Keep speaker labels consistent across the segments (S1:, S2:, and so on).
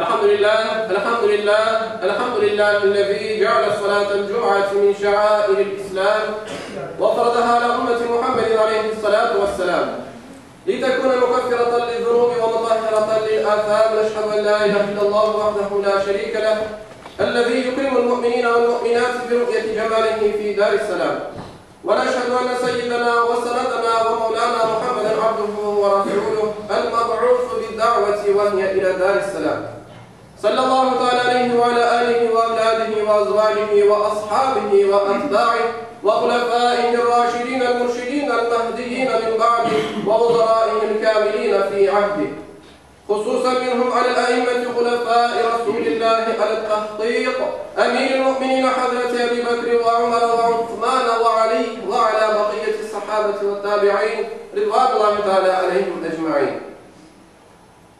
S1: الحمد لله الحمد لله الحمد لله الذي جعل صلاة الجمعة من شعائر الإسلام وفرضها على أمة محمد عليه الصلاة والسلام لتكون مكفرة للذنوب ومطهرة للآثام نشهد أن لا إله إلا الله وحده لا شريك له الذي يكرم المؤمنين والمؤمنات برؤية جماله في دار السلام ونشهد أن سيدنا وسندنا ومولانا محمدا عبده ورسوله المبعوث بالدعوة وهي إلى دار السلام صلى الله تعالى عليه وعلى آله وأولاده وأزواجه وأصحابه وأتباعه وخلفائه الراشدين المرشدين المهديين من بعده ووزرائه الكاملين في عهده خصوصا منهم على الأئمة خلفاء رسول الله على التحقيق أمير المؤمنين حضرة أبي بكر وعمر وعثمان وعلي وعلى بقية الصحابة والتابعين رضوان الله تعالى عليهم أجمعين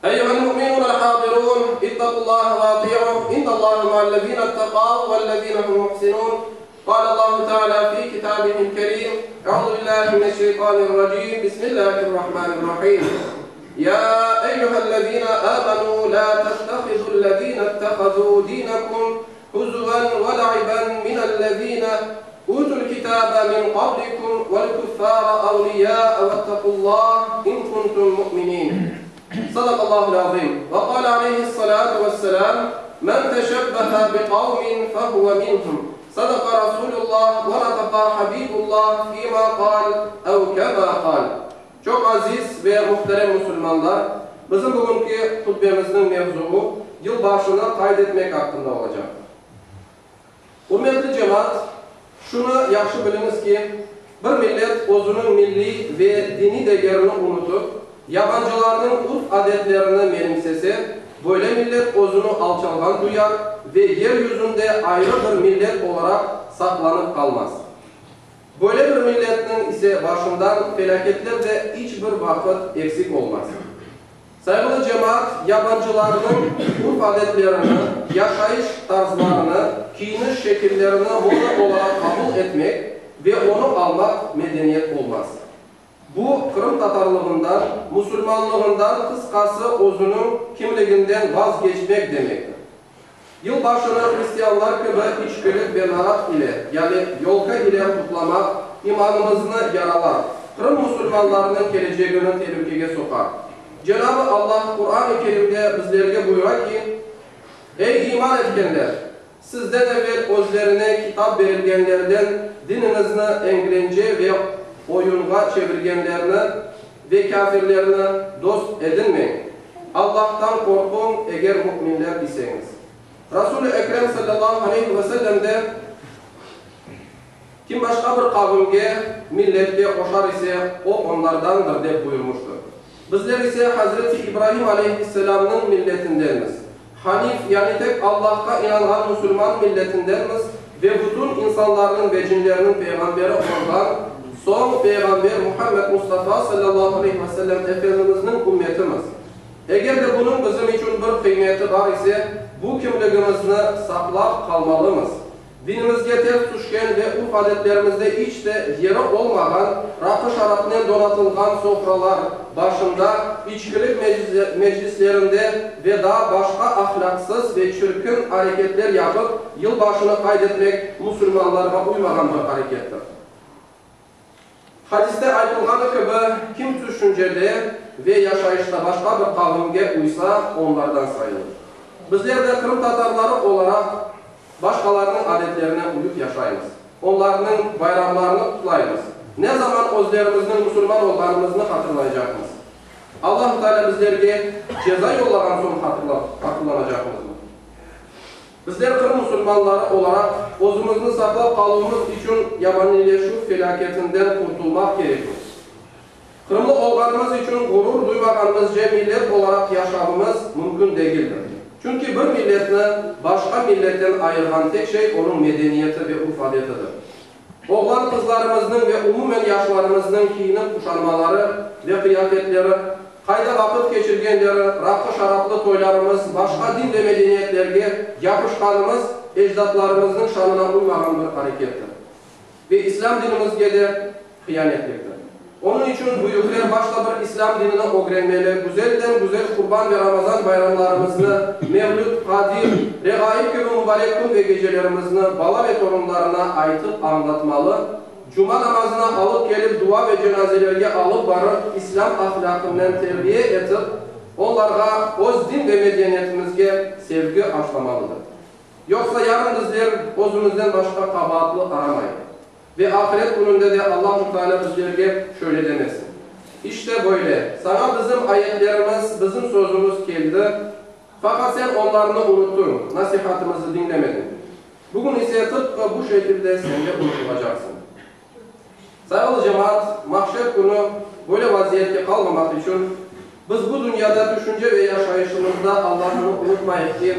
S1: أيها المؤمنون الحاضرون اتقوا الله وأطيعوا إن الله مع الذين اتقوا والذين هم محسنون قال الله تعالى في كتابه الكريم أعوذ بالله من الشيطان الرجيم بسم الله الرحمن الرحيم يا أيها الذين آمنوا لا تتخذوا الذين اتخذوا دينكم هزوا ولعبا من الذين أوتوا الكتاب من قبلكم والكفار أولياء واتقوا الله إن كنتم مؤمنين صدق الله العظيم وقال عليه الصلاة والسلام من تشبه بقوم فهو منهم صدق رسول الله ونطق حبيب الله فيما قال أو كما قال Çoq aziz ve muhterem musulmanlar, bizim bugünki hutbemizniñ mevzuu yılbaşını qayd etmek aqqında olacaq. Ürmetli cemaat, şunı yahşı biliñiz ki, bir millet özüniñ milliy ve diniy degerini unutıp, yabancılarnıñ urf-adetlerini menimsese, böyle millet özüni alçalğan duyar ve yer yüzünde ayrı bir millet olaraq saqlanıp qalmaz. Böyle bir milletniñ ise başından felâketler de iç bir vaqıt eksik olmaz. Sayğılı cemaat, yabancılarnıñ urf-adetlerini, yaşayış tarzlarını, kiyiniş şekillerini moda olaraq qabul etmek ve onı almaq medeniyet olmaz. Bu, qırımtatarlığından, musulmanlığından, qısqası, özüniñ kimliginden vazgeçmek demektir. Yılbaşını hristianlar kibi içkilik ve narat ile, yani yolka ile qutlamaq imanımıznı yaralar, Qırım musulmanlarınıñ kelecegini telükege soqar. Cenab-ı Allah Quran-ı Kerimde bizlerge buyura ki, Ey iman etkenler! Sizden evel özlerine kitap berilgenlerden diniñizni eñlence ve oyunğa çevirgenlerni ve kâfirlerni dost edinmeñ. Allahtan qorquñ, eger müminler iseñiz. Rasul-i Ekrem salâllahu aleyhi ve sellem de, Kim başqa bir qavimge, milletke oşar ise, o onlardandır, dep buyurmuştır. Bizler ise Hazreti İbrahim aleyhisselâmnıñ milletindenmiz. Hanif, yani tek Allahqa inanğan musulman milletindenmiz ve bütün insanlarnıñ ve cinlerniñ peyğamberi olğan soñ peyğamber Muhammed Mustafa salâllahu aleyhi ve sellem Efendimizniñ ümmetimiz. Eger de bunıñ bizim içün bir qıymeti bar ise, bu kimligimizni saqlap qalmalımız. Dinimizge ters tüşken ve urf-adetlerimizde iç de yeri olmağan raqı-şarapnen donatılğan sofralar başında, içkilik meclislerinde ve daa başqa ahlâqsız ve çirkin areketler yapıp, yılbaşını qayd etmek musulmanlarğa uymağan bir arekettir. Hadiste aytılğanı kibi, kim tüşüncede ve yaşayışta başqa bir qavimge uysa, onlardan sayılır. Bizler de qırımtatarları olaraq başqalarınıñ adetlerine uyıp yaşaymız, onlarnıñ bayramlarını qutlaymız. Ne zaman özlerimizniñ musulman olğanımıznı hatırlaycaqmız? Allahu Teala bizlerge ceza yollağan soñ hatırlanacaqmızmı? Bizler Qırım musulmanları olaraq özümizni saqlap qaluvımız içün yabaniyleşüv felâketinden qurtulmaq kerekmiz. Qırımlı olğanımız içün ğurur duymağanımızce millet olaraq yaşavımız mümkün degildir. Çünki bir milletni başqa milletten ayırğan tek şey onıñ medeniyeti ve urf-adetidir. Oğlan-qızlarımıznıñ ve umumen yaşlarımıznıñ kiyinip quşanmaları ve qıyafetleri, qayda vaqıt keçirgenleri, raqı-şaraplı toylarımız, başqa din ve medeniyetlerge yapışqanımız ecdatlarımıznıñ şanına uymağan bir arekettir ve İslâm dinimizge de hıyanetliktir. Onıñ içün büyükler başta bir İslâm dinini ögrenmeli, güzelden-güzel Qurban ve Ramazan bayramlarımıznı, Mevlüt, Qadir, Reğaib kibi mubarek kün ve gecelerimizni bala ve torunlarına aytıp añlatmalı, cuma namazına alıp kelip dua ve cenazelerge alıp barıp İslâm ahlâqınen terbiye etip, onlarğa öz din ve medeniyetimizge sevgi aşlamalıdır. Yoqsa yarın bizler özümizden başqa qabaatlı aramayıq. Ve ahiret kününde de Allahu Teala bizlerge şöyle demesin, İşte böyle, saña bizim ayetlerimiz, bizim sözümiz keldi, faqat sen onlarnı unuttıñ, nasihatımızı diñlemediñ. Bugün ise tıpqı bu şekilde sen de unutılacaqsıñ. Sayğılı cemaat, mahşer künü böyle vaziyette qalmamaq içün, biz bu dünyada tüşünce ve yaşayışımızda Allahnı unutmayıq ki,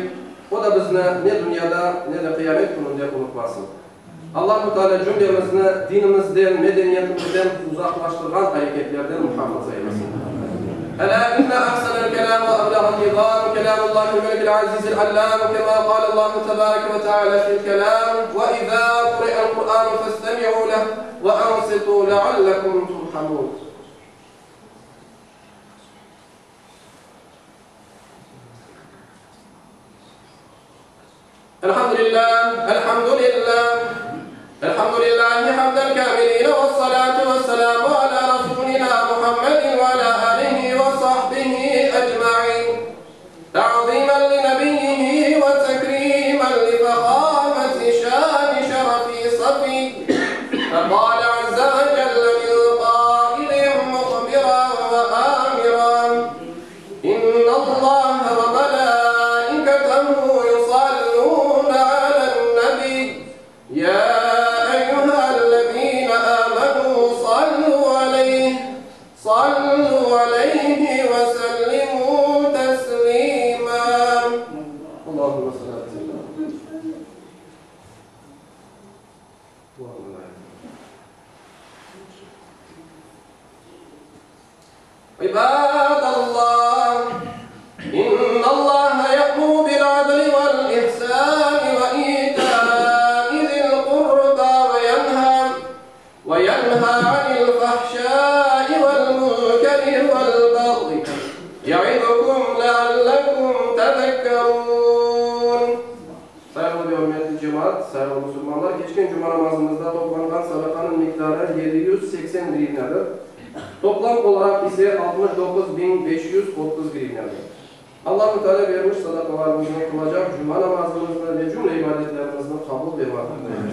S1: O da bizni ne dünyada, ne de qıyamet kününde unutmasın. Allahu Teala cümlemizni dinimizden, medeniyetimizden uzaqlaştırğan areketlerden muhafaza eylesin. Elâ inne ahsenel kelâm ve eblağen nizâm kelâmullâhil melikil azîzil allâm kemâ kâlellâhu tebâreke ve teâlâ fil kelâm ve izâ kuri'el Kur'ânu festemi'û leh ve ansitû leallekum turhamûn. الحمد لله الحمد لله الحمد لله حمد الكاملين والصلاة والسلام على رسولنا محمد وعلى آله وصحبه أجمعين تعظيما لنبيه وتكريما لفخامة شان شرف صفي فقال عز وجل من قائل مخبرا وآمرا إن الله وملائكته يصلون على النبي يا أيها الذين آمنوا صلوا عليه صلوا عليه وسلموا تسليما اللهم صل على سيدنا محمد. عباد الله إن الله يأمر بالعدل والإحسان وإيتاء ذي القربى وينهى وينهى عن الفحشاء والمنكر والبغي يعظكم لعلكم تذكرون Sayğılı ve ürmetli cemaat, sayğılı musulmanlar, keçken cuma namazımızda toplanğan sadaqanıñ miqdarı 780 grivnâdır. Toplam olaraq ise 69 530 grivnâdır. Allahu Teala bermiş sadaqalarımıznı, qılacaq cuma namazımıznı ve cümle ibadetlerimizni qabul ve mağfiret eylesin.